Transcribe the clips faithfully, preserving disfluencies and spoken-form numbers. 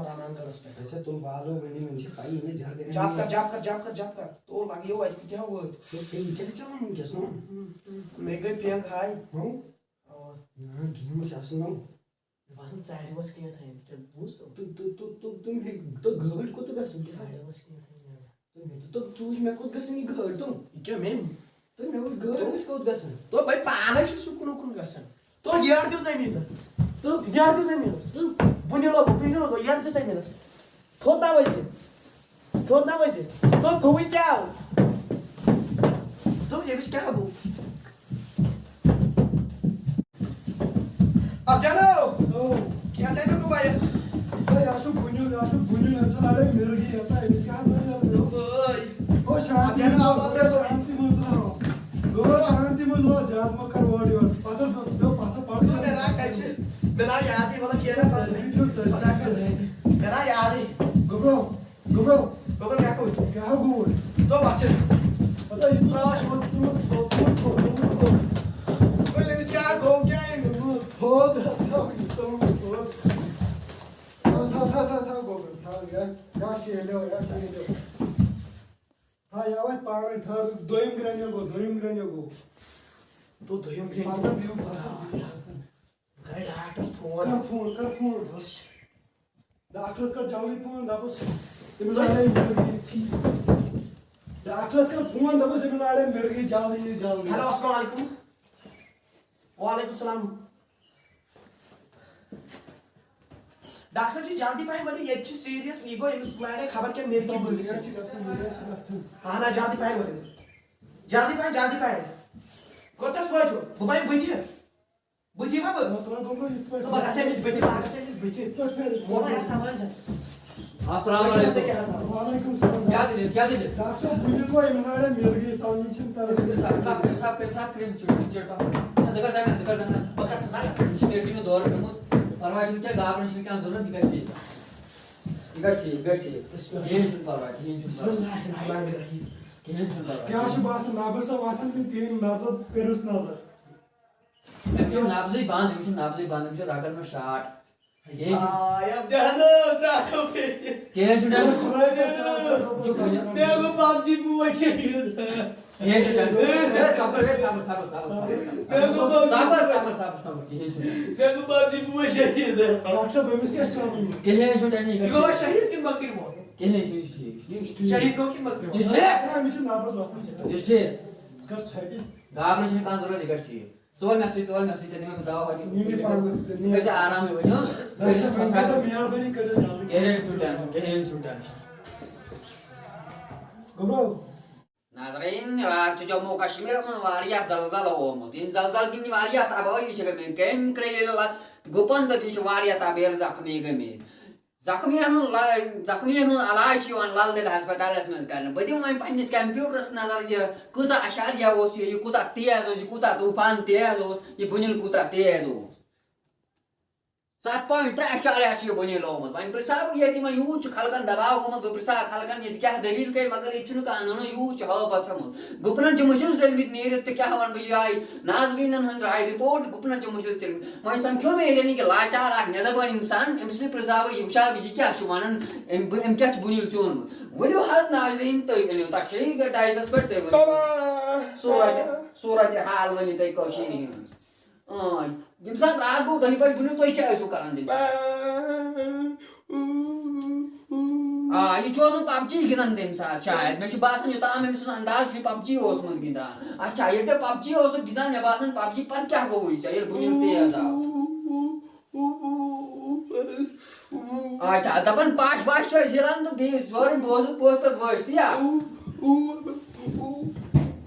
رانان گڑھس پٮ۪ٹھ۔ اچھا، تُل بالو، وۄنۍ، وۄنۍ چھِ پَیی نہ زیادٕ۔ جب کر، جب کر، جب کر، جب کر۔ تو لگیو وتہِ کۭتیاہ وٲتۍ۔ تُل، تِم کیٛاہ چھِ چَلان وٕنکیٚس، ہُم؟ مےٚ گٔے پینٛگ ہاے۔ ہُم؟ اَوا۔ نہ، گیم چھِ اَصٕل نہ۔ مےٚ باسان ژارِ اوس کینٛہہ تام، ژےٚ بوٗز تو؟ تہٕ تہٕ تہٕ تہٕ تِم ہیٚکۍ، تہٕ گٲڑۍ کوٚت گژھن؟ ژارِ اوس کینٛہہ تام یَوٕ۔ تہٕ مےٚ تہِ توٚگ ژوٗچ، مےٚ کوٚت گژھن یہِ گٲڑۍ تِم؟ یہِ کیٛاہ مےٚ؟ تہٕ مےٚ وٕچھ گٲڑۍ وٕچھ کوٚت گژھن۔ تو بھائی پانَے چھُ سُہ کُنُے کُن گژھان۔ تو ییٚر دِیُو زٔمیٖنَس۔ تہٕ ییٚر دِیُو زٔمیٖنَس۔ تہٕ بُنہِ لوگُو، بُنہِ لوگُو، ییٚر دِیُو زٔمیٖنَس۔ تھوٚد نہ ؤسۍ زِ۔ تھوٚد نہ ؤسۍ زِ۔ تو گوٚوٕے کیٛاہ؟ تو ییٚمِس کیٛاہ گوٚو؟ افجانو! او، کیٛاہ تھایہِ مےٚ گوٚو بایَس؟ ہے، یہِ ہا چھُ بُنیُل، یہِ ہا چھُ بُنیُل، أمۍ سُنٛد اَڑے مِرگی، یَتھ ہا أمِس کیٛاہ بَنہِ اَتھ برٛونٛہہ؟ بٲے! او، شانتی افجانو، منٛز آواز روز، ترٛٲیزیو وۄنۍ۔ شانتی منٛز روز۔ گوٚبرا، شانتی منٛز روز، زیادٕ مہ کر اورٕ یورٕ۔ پَتہٕ چھُ، چھُ، پَتہٕ پَتہٕ مےٚ نا گژھِ، مےٚ نا یادٕے، وَلہٕ کینٛہہ نا پَرواے۔ یہِ کیُتھ تۄہہِ خۄدا کٔرِنۍ۔ مےٚ نا یادٕے۔ گوٚبرا، گوٚبرا، گوٚبرا کیٛاہ کوٚر؟ کیٛاہ گوٚو؟ تو وَتھِ۔ پَتہٕ یہِ ترٛاش ووت، ترٛووُت، ترٛووُت، ترٛووُت، ترٛووُت۔ گوٚو أمِس کیٛاہ گوٚو کیٛاہ أمِس؟ تھوٚد، تھوٚد، تھوٚد، تھوٚد۔ تھاو، تھاو، تھاو، تھاو، تھاو، گوٚبُر، تھاو، یا، یا شیٖنو، یا شیٖنو۔ تھاو، یا وَتھ پانَے، ٹھٔہر، دوٚیِم گرٛینیو گوٚو، دوٚیِم گرٛینیو گوٚو۔ تو دوٚیِم گرٛینٛڈ۔ پَتہٕ دِیِو پَتہٕ۔ بہٕ کَرٕ ڈاکٹرَس فون۔ کَر فون، کَر فون۔ ڈاکٹرَس کَر جلدی فون، دَپُس، أمِس لاڑے مِرگی۔ ڈاکٹرَس کَر فون، دَپُس، أمِس لاڑے مِرگی، جلدی یہِ، جلدی۔ ہیلو، السلام علیکم۔ وعلیکم السلام۔ ڈاکٹر جی، جلدی پہن ؤنِو، ییٚتہِ چھِ سیریس، یہِ گوٚو أمِس لاڑے خبر کیٛاہ مِرگی بُلمِس۔ یہِ چھِ گژھان، یہِ چھِ گژھان۔ اہن حظ، جلدی پہن ؤنِو۔ جلدی پہن، جلدی پہن۔ کوٚتَس وٲتِو؟ بہٕ وَنہٕ بٕتھِ۔ بٕتھِ ما بہٕ؟ مطلب، دوٚپمَے یِتھ پٲٹھۍ۔ تہٕ بہٕ گژھٕ أمِس بٕتھِ، بہٕ گژھٕ أمِس بٕتھِ۔ یِتھ پٲٹھۍ۔ وۄنۍ آسہِ سَمٕجھ۔ السلام علیکم۔ کیٛاہ حظ؟ وعلیکم السلام۔ کیٛاہ دٔلیٖل؟ کیٛاہ دٔلیٖل؟ ڈاکٹر صٲب، بُنہِ گوٚو أمۍ لاڑے مِرگی، سَمجھی چھِنہٕ تَران۔ تھپھ کٔرِو، تھپھ کٔرِو، تھپھ کٔرِو، أمِس چھُ چِڑ پَہَم۔ نہ، ژٕ کر زنٛگن، ژٕ کر زنٛگن۔ بہٕ کَتھ سا زَنٛگَن؟ أمِس چھُ مِرگی ہُنٛد دورٕ پیوٚمُت۔ پَرواے چھُنہٕ کینٛہہ، گابرُن چھُنہٕ کینٛہہ ضروٗرت، یہِ گژھِ ٹھیٖک۔ یہِ گژھِ ٹھیٖک، یہِ گژھِ ٹھیٖک۔ کِہیٖنۍ چھُنہٕ پَرواے، کِہیٖنۍ چھُنہٕ بسم پَرواے۔ اللہ الرحمن الرحیم۔ کِہیٖنۍ چھُنہٕ پَرواے۔ کیٛاہ چھُ باسان، نبض چھا وۄتھان کِنہٕ کِہیٖنۍ؟ نبض کٔرِوس نظر۔ أمِس چھُ نبضٕے بنٛد، أمِس چھُ نبضٕے بنٛد، أمِس چھُ رگن منٛز شاٹ۔ کِہیٖنۍ چھُنہٕ۔ آ، یَتھ جہنم ترٛاوو پیٚٹہِ۔ کِہیٖنۍ چھُنہٕ ٹٮ۪نشن۔ خۄداے کَر ساتھ کَرو بہٕ ساتھ۔ مےٚ گوٚو پب جی بوے شہیٖد۔ کِہیٖنۍ چھُنہٕ ٹٮ۪نشن۔ ہے، صبر، ہے، صبر، صبر، صبر، صبر۔ مےٚ گوٚو پب جی۔ صبر، صبر، صبر، صبر، کِہیٖنۍ چھُنہٕ۔ مےٚ گوٚو پب جی بوے شہیٖد۔ ڈاکٹر صٲب، أمِس کیٛاہ چھُ کَرُن؟ کِہیٖنۍ چھُنہٕ ٹٮ۪نشن، یہِ یہِ گژھِ گوٚوا ٹھیٖک۔ شہیٖد کِنہٕ مٔکٕرۍ موت؟ کِہیٖنۍ چھُنہٕ، یہِ چھُ ٹھیٖک، یہِ چھُ ٹھیٖک۔ شہیٖد گوٚو کِنہٕ مٔکٕرۍ یہِ موت؟ چھُ ٹھیٖک۔ نہ، أمِس چھِ نبض وۄتھان۔ یہِ چھُ ٹھیٖک۔ ژٕ کر ژھۄپہِ۔ گابرٕنۍ چھِنہٕ کانٛہہ ضروٗرت، یہِ گژھِ ٹھیٖک۔ ژٕ وَل مےٚ سۭتۍ، ژٕ وَل مےٚ سۭتۍ، ژےٚ دِمے بہٕ دوا وَتہِ۔ نِیِو یہِ پانَس سۭتۍ، ژٕ کٔرۍ زِ آرامٕے وۄنۍ، ہاں؟ ژٕ کٔرۍ زِ ڈاکٹر صٲب، ژٕ کھَس مہربٲنی کٔرِتھ جلدی۔ کِہیٖنۍ چھُنہٕ ٹٮ۪نشن، کِہیٖنۍ چھُنہٕ ٹٮ۪نشن۔ گوٚبرو۔ ناظرین، راتھ چھُ جموں کشمیرس منٛز واریاہ زلزلہٕ آمُت۔ ییٚمہِ زلزلہٕ کِنۍ واریاہ تبٲہی چھِ گٔمٕتۍ۔ کٔمۍ کرٛیٚلہِ لا-، گُپن تہٕ بیٚیہِ چھِ واریاہ تبیل زخمی گٔمٕتۍ۔ زخمیَن ہُنٛد لا-، زخمیَن ہُنٛد علاج چھُ یِوان لل دٮ۪د ہسپتالس منٛز کرنہٕ۔ بہٕ دِمہٕ وۄنۍ پننِس کمپیوٹرس نظر، یہِ کۭژاہ اشاریہ اوس، یہِ، یہِ کوٗتاہ تیز اوس، یہِ کوٗتاہ طوفان تیز اوس، یہِ بُنیُل کوٗتاہ تیز اوس۔ ستھ point ترٛےٚ اشاریہ چھُ یہِ بُنیُل آمُت۔ وۄنۍ پرژھاو بہٕ ییٚتہِ یِمن، یوٗت چھُ خلقن دباو گوٚمُت، بہٕ پرژھاو خلقن ییٚتہِ کیٛاہ دٔلیٖل گٔے، مگر ییٚتہِ چھُنہٕ کانٛہہ نوٚنُے، یوٗت چھُ ہٲبتھ ژھیوٚمُت۔ گُپنن چھِ مٔشِل ژٔلمٕتۍ نیٖرِتھ تہٕ کیٛاہ وَنہٕ بہٕ، یہِ آیہِ ناظریٖنن ہٕنٛز راے رپورٹ، گُپنن چھِ مٔشِل ژٔلمٕتۍ۔ وۄنۍ سمکھیو مےٚ ییٚتٮ۪ن یہِ کہِ لاچار اکھ نٮ۪زر بٔڑۍ انسان، أمِس نِش پرژھاو بہٕ، یہِ وٕچھاو بہٕ، یہِ کیٛاہ چھُ وَنان، أمۍ، بہٕ، أمۍ کیٛاہ چھُ بُنیُل ژیوٚنمُت۔ ؤلِو حظ ناظریٖن، تُہۍ أنِو تشریٖح ڈایسَس پٮ۪ٹھ، تُہۍ ؤنِو صوٗرت، صوٗرت حال ؤنِو تُہۍ کٔشیٖرِ ہِنٛز۔ اۭں، ییٚمہِ ساتہٕ راتھ گوٚو دَہہِ بَجہِ بُنیُل، تُہۍ کیٛاہ ٲسِو کران تَمہِ ساتہٕ؟ آ، یہِ چھُ اوسمُت پب جی گِنٛدان تَمہِ ساتہٕ شاید۔ مےٚ چھُ باسان، یوٚتام أمۍ سُنٛد انداز چھُ، یہِ پب جی اوسمُت گِنٛدان۔ اچھا، ییٚلہِ ژےٚ پب جی اوسُکھ گِنٛدان، مےٚ باسان، پب جی پتہٕ کیٛاہ گوٚوُے ژےٚ، ییٚلہِ بُنیُل تیز آو؟ اچھا، دَپان پش وش چھِ أسۍ ہِلان تہٕ بیٚیہِ سورُے بوزُن، بوز پتہٕ وٲسۍ تہِ یا؟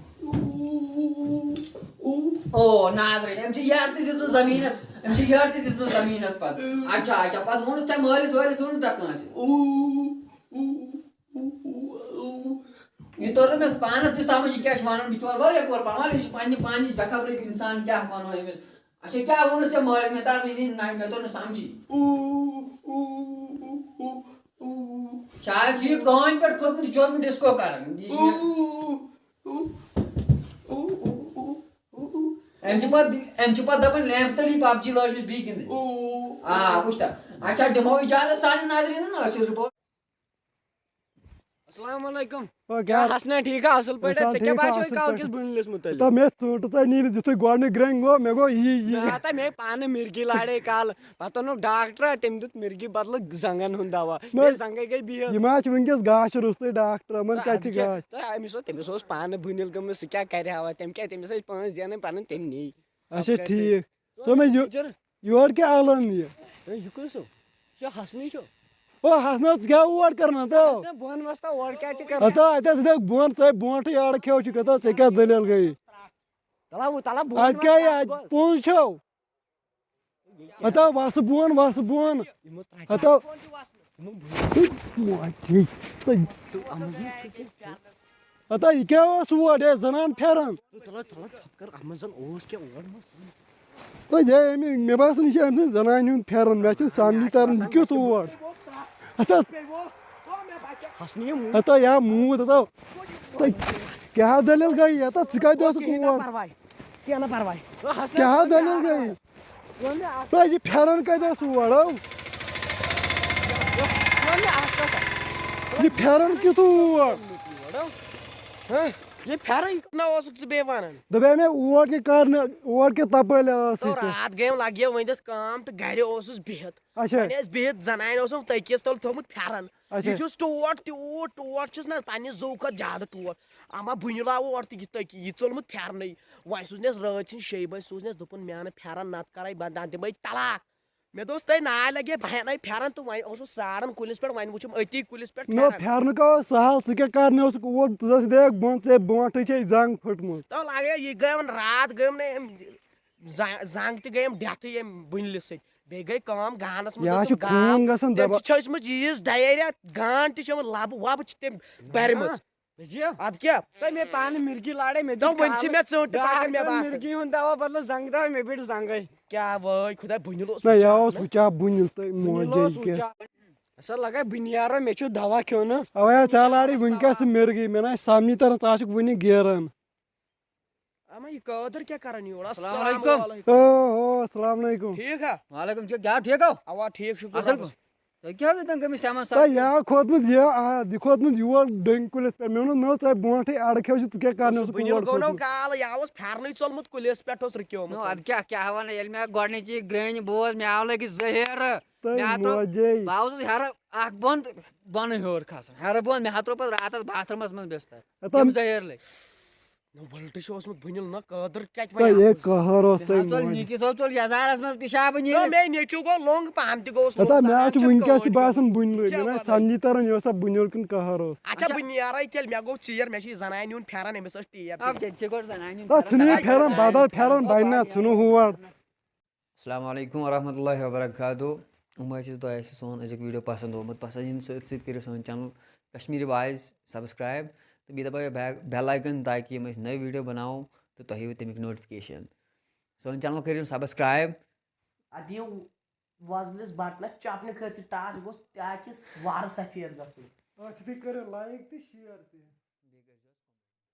او ناظرین، أمۍ چھِ یَڈ تہِ دِژمٕژ زٔمیٖنَس، أمۍ چھِ یَڈ تہِ دِژمٕژ زٔمیٖنَس پَتہٕ۔ اچھا، اچھا، پَتہٕ ووٚنُتھ ژےٚ مٲلِس وٲلِس، ووٚنُتھ ژےٚ کٲنٛسہِ؟ یہِ توٚر نہٕ مےٚ پانَس تہِ سَمٕجھ، یہِ کیٛاہ چھُ وَنان بِچور، واریاہ پوٚر پَران، یہِ چھُ پنٛنہِ پانٕچ بے خبری اِنسان، کیٛاہ وَنو أمِس؟ اچھا، کیٛاہ ووٚنُتھ ژےٚ مٲلِس؟ مےٚ تَر وٕنی نہ، مےٚ توٚر نہٕ سَمجھی۔ شاید چھُ یہِ کٲنۍ پٮ۪ٹھ کھوٚتمُت، یہِ چھُ اوسمُت ڈِسکو کَران۔ یہِ چھُ مےٚ أمۍ چھِ پتہٕ، أمۍ چھِ پتہٕ دَپان، لیمپ تٔلی پب جی لٲج مےٚ بیٚیہِ گِنٛدٕنۍ۔ آ، وٕچھ تا، اچھا، دِمو اجازت سانٮ۪ن ناظریٖنن، أسۍ چھِ رپورٹ۔ السلام علیکم۔ او، کیٛاہ؟ حسنا، ٹھیٖک ہا؟ اصل پٲٹھۍ؟ ژےٚ کیٛاہ باسیو کالہٕ کِس بُنلِس مُتعلِق؟ تہٕ مےٚ ژوٗنٛٹھ ژےٚ نیٖرِتھ یُتھُے گۄڈٕنیُک گرٛنٛگ گوٚو، مےٚ گوٚو یی، یی۔ نہ، تہٕ مےٚ پانہٕ مِرگی لاڑے کالہٕ۔ پتہٕ اوٚنُکھ ڈاکٹر، تٔمۍ دیُت مِرگی بدلہٕ زنٛگن ہُنٛد دوا۔ نہ، مےٚ زنٛگے گٔے بِہِتھ۔ یِم حظ چھِ وٕنکیٚس گاشہِ روٚستُے ڈاکٹر، یِمن نہ، کتہِ اَدٕ چھِ کیٛاہ؟ گاش؟ تہٕ أمِس اوس، تٔمِس اوس پانہٕ بُنِل گٔمٕژ، سُہ کیٛاہ کرِ ہا وۄنۍ؟ تٔمۍ کیٛاہ، تٔمِس ٲسۍ پانٛژھ زینٕے پنٕنۍ، تٔمۍ نی۔ اچھا، ٹھیٖک۔ ژٕ وَن مےٚ یہِ، یورٕ کیٛاہ عالم یہِ؟ ہے، یہِ کُس چھُ؟ یہِ چھُ حسنٕے چھُ۔ او حسنہ، ژٕ کیٛاہ اور کران ہتا؟ حسنہ، بۄن وَستا، اورٕ کیٛاہ چھِ کران؟ ہتا، اَتہِ حظ گٔے بۄن، ژےٚ برونٛٹھٕے اَڑٕ کھیو چھُکھ، ہتا، ژےٚ کیٛاہ دٔلیٖل گٔیے؟ تَلہ وۄنۍ، تَلہ بۄن اَتہِ کیٛاہ وَستا، یہِ، اَتہِ بۄن۔ پوٚز چھو؟ ہتا، وَسہٕ بۄن، وَسہٕ بۄن۔ یِمو ترٛٹہِ۔ ہتا۔ یِمو بُنہِ۔ ہتا، یہِ کیٛاہ اوس اور؟ ہے، زنان پھٮ۪رن۔ تہٕ تَلہ، تَلہ، ژھۄپہٕ کر، اَتھ منٛز زَن اوس کینٛہہ اور منٛز۔ تہٕ یہِ أمۍ، مےٚ باسان، یہِ چھِ أمۍ سٕنٛز زنانہِ ہُنٛد پھٮ۪رن۔ مےٚ چھِنہٕ سَمجھی تَران، یہِ کیُتھ اور؟ ہتا۔ حسنہِ یہِ موٗد۔ ہتا، یا موٗد، ہتا۔ تہٕ کیٛاہ دٔلیٖل گٔے؟ ہتا، ژٕ کَتہِ اوسُکھ کِہیٖنۍ نہٕ اور؟ پَرواے، کینٛہہ نہٕ پَرواے۔ حسنہِ کیٛاہ دٔلیٖل گٔے؟ وۄنۍ مےٚ اَکھ تۄہہِ یہِ پھٮ۪رن کَتہِ اوس اور، ہو؟ وۄنۍ مےٚ اَکھ کَتھ۔ یہِ پھٮ۪رن کیُتھ اور؟ ہہ؟ یہِ پھٮ۪رن نہ اوسُکھ ژٕ بیٚیہِ وَنان؟ دَپے مےٚ، اور کہِ کَرنہٕ، اور کہِ تَپٲلۍ ٲسٕے تو ژٕ؟ راتھ گٔیم لَگہِ وۄنۍ دِتھ کٲم تہٕ گَرِ اوسُس بِہِتھ۔ اچھا۔ وۄنۍ ٲسۍ بِہِتھ، زَنانہِ اوسُم تٔکیَس تَل تھوٚمُت پھٮ۪رن۔ اچھا۔ یہِ چھُس ٹوٹھ تیوٗت، ٹوٹھ چھُس نہ پنٛنہِ زُو کھۄتہٕ زیادٕ ٹوٹھ۔ اَما بُنہِ لاوُ اورٕ تہٕ یہِ تٔکی، یہِ ژوٚلمُت پھٮ۪رنٕے۔ وۄنۍ سوٗزنَس رٲژ سٕنٛدۍ شیٚیہِ بجہِ سوٗزنَس، دوٚپُن، "مےٚ اَنہٕ پھٮ۪رَن، نَتہٕ کَرَے بہ-، نَتہٕ دِمَے طلاق۔" مےٚ دوٚپُس، "تۄہہِ ناے لَگے، بہٕ اَنَے پھٮ۪رَن تہٕ وۄنۍ اوسُس ساران کُلِس پٮ۪ٹھ، وۄنۍ وٕچھُم أتی کُلِس پٮ۪ٹھ نہ، پھٮ۪رَن۔" پھٮ۪رنُک ہا اوس سہل، ژٕ کیٛاہ کَرنہِ اوسُکھ اور، ژٕ ٲسٕکھ دَپان، بۄن، ژےٚ برونٛٹھٕے چھے زنٛگ پھٔٹمٕژ۔ تو لَگے، یہِ گٔے وۄنۍ راتھ گٔیم نہ أمۍ زنٛگ، زنٛگ تہِ گٔیم ڈٮ۪تھٕے ییٚمہِ بُنلہِ سۭتۍ۔ بیٚیہِ گٔے کٲم، گانَس منٛز یہِ حظ ٲسٕم چھُ گان، خوٗن گژھان تٔمۍ دَبا-، چھِ چھٔجمٕژ ییٖژ ڈَیریا، گان تہِ چھِ یِمَن لَبہٕ وَبہٕ چھِ تٔمۍ بٔرمٕژ۔ بجیا۔ اَدٕ کیٛاہ؟ تۄہہِ مےٚ پانہٕ مِرگی لاڑے، مےٚ دِژ تۄہہِ وۄنۍ چھِ کالٕے۔ مےٚ ژوٗنٛٹھۍ پَکان، مےٚ ڈاکٹر باسان۔ مِرگی ہُنٛد دوا بدلہٕ زنٛگہٕ دوا، مےٚ بیٖٹھ زنٛگے۔ کیٛاہ وٲے خۄدا، بُنیُل اوس نہ، یہِ وٕچھان اوس نہٕ۔ وٕچھان بُنیُل تہٕ بُنیُل موجے اوس کیٛاہ۔ وٕچھان۔ اَسا لگے بُنیارا، مےٚ چھُ دوا کھیوٚن۔ اَوے ہا، ژےٚ لاڑے وٕنکیٚس تہٕ مِرگی، مےٚ نہ آسہِ سَمجھی تَران، ژٕ آسکھ وُنہِ گیران۔ اما، یہِ قٲدر کیٛاہ کران یور؟ السلام السلام علیکم۔ علیکم۔ او، او، السلام علیکم۔ ٹھیٖک ہا؟ وعلیکم، ٹھیٖک، کیٛاہ ٹھیٖک ہو؟ اوا، ٹھیٖک، شُکُر اَصٕل رۄبَس۔ پٲٹھۍ۔ تۄہہِ کیٛاہ حظ تَمہِ کٔمِس سیمَن تۄہہِ سَتھ؟ یہِ ہا کھوٚتمُت یہِ، آ، یہِ کھوٚتمُت یور ڈوٚنۍ کُلِس پٮ۪ٹھ۔ مےٚ ووٚنُس، مےٚ ووٚن، ژٕ بونٛٹھٕے اَڑٕ کھیوٚو چھُ، ژٕ کیٛاہ کرنہِ سُہ اوسُکھ بُنیُل اور گوٚو نہ کھوٚتمُت؟ کالہٕ، یہِ اوس پھٮ۪رنٕے ژوٚلمُت کُلِس پٮ۪ٹھ، اوس رُکیومُت۔ نو، اَدٕ کیٛاہ، کیٛاہ وَنہٕ، ییٚلہِ مےٚ گۄڈٕنِچی گرٛینٛج بوز، مےٚ آو لٔگِتھ زٕ ہیرٕ۔ تۄہہِ مےٚ ہا ترٛوو، موجے۔ بہٕ آوُس ہیرٕ اَکھ بۄن تہٕ بۄنٕے ہیوٚر کھسُن۔ ہیرٕ بۄن، مےٚ ہا ترٛوو پَتہٕ راتَس باتھ روٗمَس منٛز بِستَر۔ ہتا، تِم زٕ ہیرٕ لٔگۍ۔ نہ، وُلٹہٕ چھُ اوسمُت بُنیُل، نہ قٲدر کَتہِ تۄہہِ وَنہِ یہِ اَپُز۔ قہر اوس مےٚ تۄہہِ ہا ژوٚل موج۔ نِکی صٲب ژوٚل یَزارَس منٛز پِشابہٕ نہ، نیٖرِتھ۔ مےٚ نیٚچوٗ گوٚو لوٚنٛگ، پانہٕ تہِ گوٚوُس ہتا، لوٚنٛگ۔ مےٚ حظ چھُ ژٕ ہا وٕنکیٚس تہِ چھَکھ باسان بُنیُل۔ کیٛاہ مےٚ نہ وَنان؟ سَمجھی تَران، یہِ اوسا بُنیُل کِنہٕ قہر اوس۔ اچھا، اچھا۔ بہٕ نیرَے تیٚلہِ، مےٚ گوٚو ژیر، مےٚ چھِ یہِ زَنانہِ ہُنٛد پھٮ۪رَن، أمِس ٲس ٹیپ آ، دِنۍ۔ تیٚلہِ چھِ گۄڈٕ زَنانہِ ہُنٛد آ، پھٮ۪رَن۔ ژھٕنُے پھٮ۪رَن، بدل پھٮ۪رَن بَنہِ نہ، ژھٕنُو ہور۔ السلام علیکم ورحمۃ اللہ وبرکاتہ۔ اُمید چھِ تۄہہِ آسہِ سون أزیُک ویٖڈیو پَسنٛد آمُت۔ پَسنٛد یِنہٕ سۭتۍ سۭتۍ کٔرِو سٲنۍ چَنَل کشمیٖری وایِز سبسکرایب تہٕ بیٚیہِ دَبٲیِو بے-، بیل آیکن، تاکہِ یِم أسۍ نٔوۍ ویٖڈیو بَناوو تہٕ تۄہہِ یِیِو تَمِکۍ نوٹفِکیشن۔ سٲنۍ چَنَل کٔرِو سبسکرایب۔ اَدٕ یِیِو وۄزلِس بٹنَس چَپنہٕ خٲطرٕ ٹاس، یہِ گوٚژھ تاکہِ وارٕ سفید گژھُن۔ آ، سۭتی کٔرِو لایک تہٕ شیئر تہِ۔